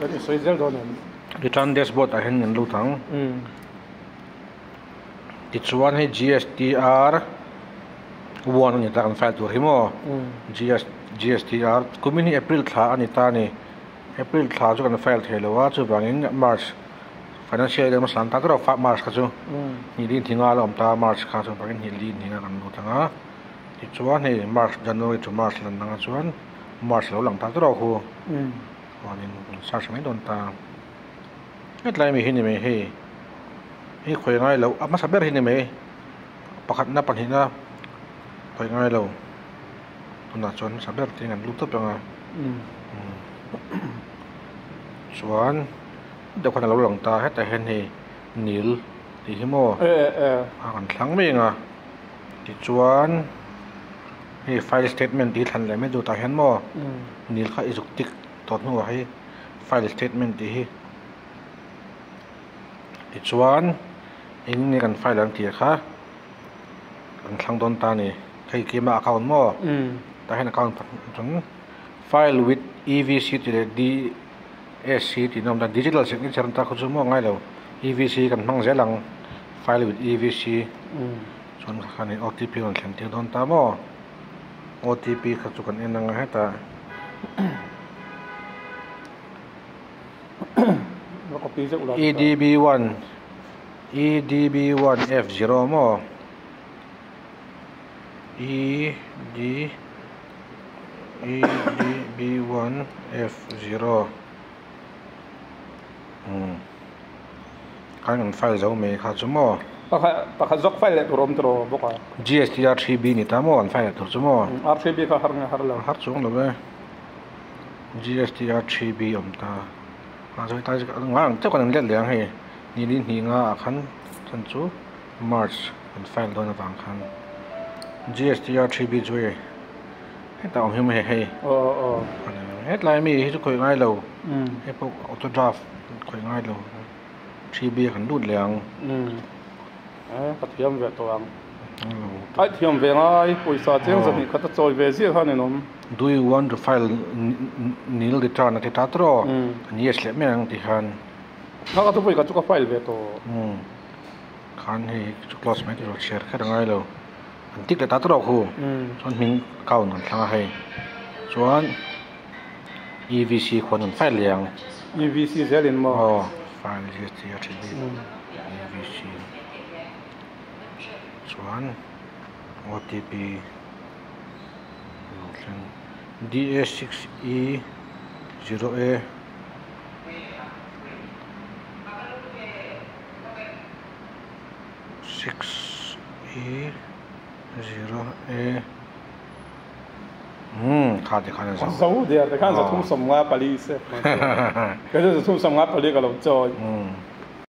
Kan i sawi zel dawn em? Return dashboard ah hian kan lut ang. Tichuan hei GSTR 1 a ni ta kan file tur hi maw? GS GSTR kumin hi April thla a ni ta a ni. April thla chu kan file thei lo a, chuvangin March financial year hmasa an ta tawh a March kha chu hnih li inthing a la awm ta a March kha chuvangin hnih li inthing a kan lut ang a. Tichuan hei March January to March lan anga chuan March lo lang ta tawh khu chuanin kan search mai dawn ta. Hetlai mi hi ni mai hei hei khawi ngai loh a hmasa ber hi ni mai pakhatna pahnihna khawi ngai lo tunah chuan hmasa ber te an lut tawp ang a chuan deuh khan a lo lang ta hetah hian hei nil tih hi maw a kan thlang mai ang a tichuan hei file statement tih hi thlan leh mai duh tah hian maw nil kha i zuk tik tawh hnuah hei file statement tih hi tichuan eng nge kan file ang tih kha kan thlang dawn ta a ni hei keimah account maw tah hian account chuan file with E V C tih leh D S C tih na awm ta digital signature an ta kha chu maw ngai lo E V C kan hmang zel ang file with E V C chuan kha ni O T P rawn thlen tir dawn ta maw. OTP kha chu kan en anga hetah EDB1 EDB1 F0 maw ED EDB1 F0 umm khan kan file zo mai kha chu maw. Pakhat zawk file leh tur a awm tawh bawk a. GST R3B ni ta maw an file leh tur chu maw. R3B kha har nge har lo. Har chuang lo e. GST R3B awm ta. A zawi ta ngai ang chauh kan let leh ang hei ni li hnih nga ah khan chan chu March kan file dawn avang khan GST R3B chu hei hetah awm hi maw hei hei. Aw aw. Hetlai mi hi chu khawih ngai lo. Hei pawh auto draft khawih ngai lo. 3B a kan lut leh ang. Umm eh ka thiam ve tawh ang. Ai thiam ve ngai pawisa cheng zahnih khat a chawi ve ziah khan inawm. Do you want to file nil return a ti ta tawh an yes leh mai ang ti khan. Kha ka chu pawisa chu ka file ve tawh. Umm khan hei chu close mai tur chhiar kher a ngai lo. An tik leh ta tawh khu chuan hming account an thlang a hei chuan. EVC khuan an file leh ang. EVC zel in maw? Aw, file GST a tha bik. EVC chuan OTP lo thleng DA6E0A 6E0A Umm kha te khan a zo. A zo der te khan zathum sawmnga pali se. Kei chu zathum sawmnga pali ka lo chawi. Umm.